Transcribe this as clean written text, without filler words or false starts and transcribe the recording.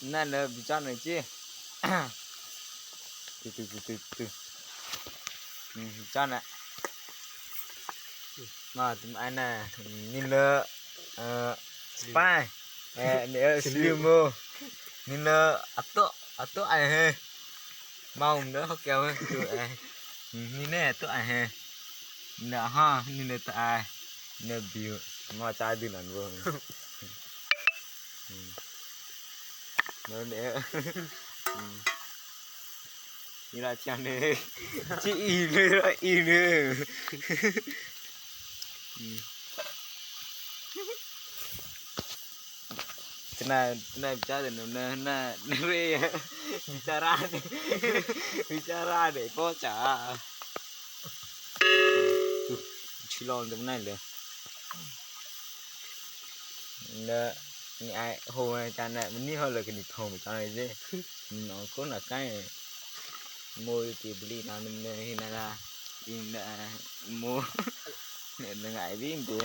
Này là bicara này chứ. Từ từ từ từ từ. Ừ, cho nè. Mà tụi anh nè, nhìn là spy. Nè slimer. Nhìn là atau atau ai he. Mau nữa không kéo tụi ai. Nhìn nè tụi ai he. Nè ha, nhìn là tụi ai. Nè biểu mà trái đừng ăn vô. Nó nè. Như là chàng nè. Chị y nữa, y nữa. Kena kena bicara na na bicara bicara để có trả chỉ lo tụi nàyเลยnè ni ai hồ cha nè mình đi hơi là cái đi thòng cho này chứ nó có là cái mua thì beli nó nên là in mua nên ngại biết gì.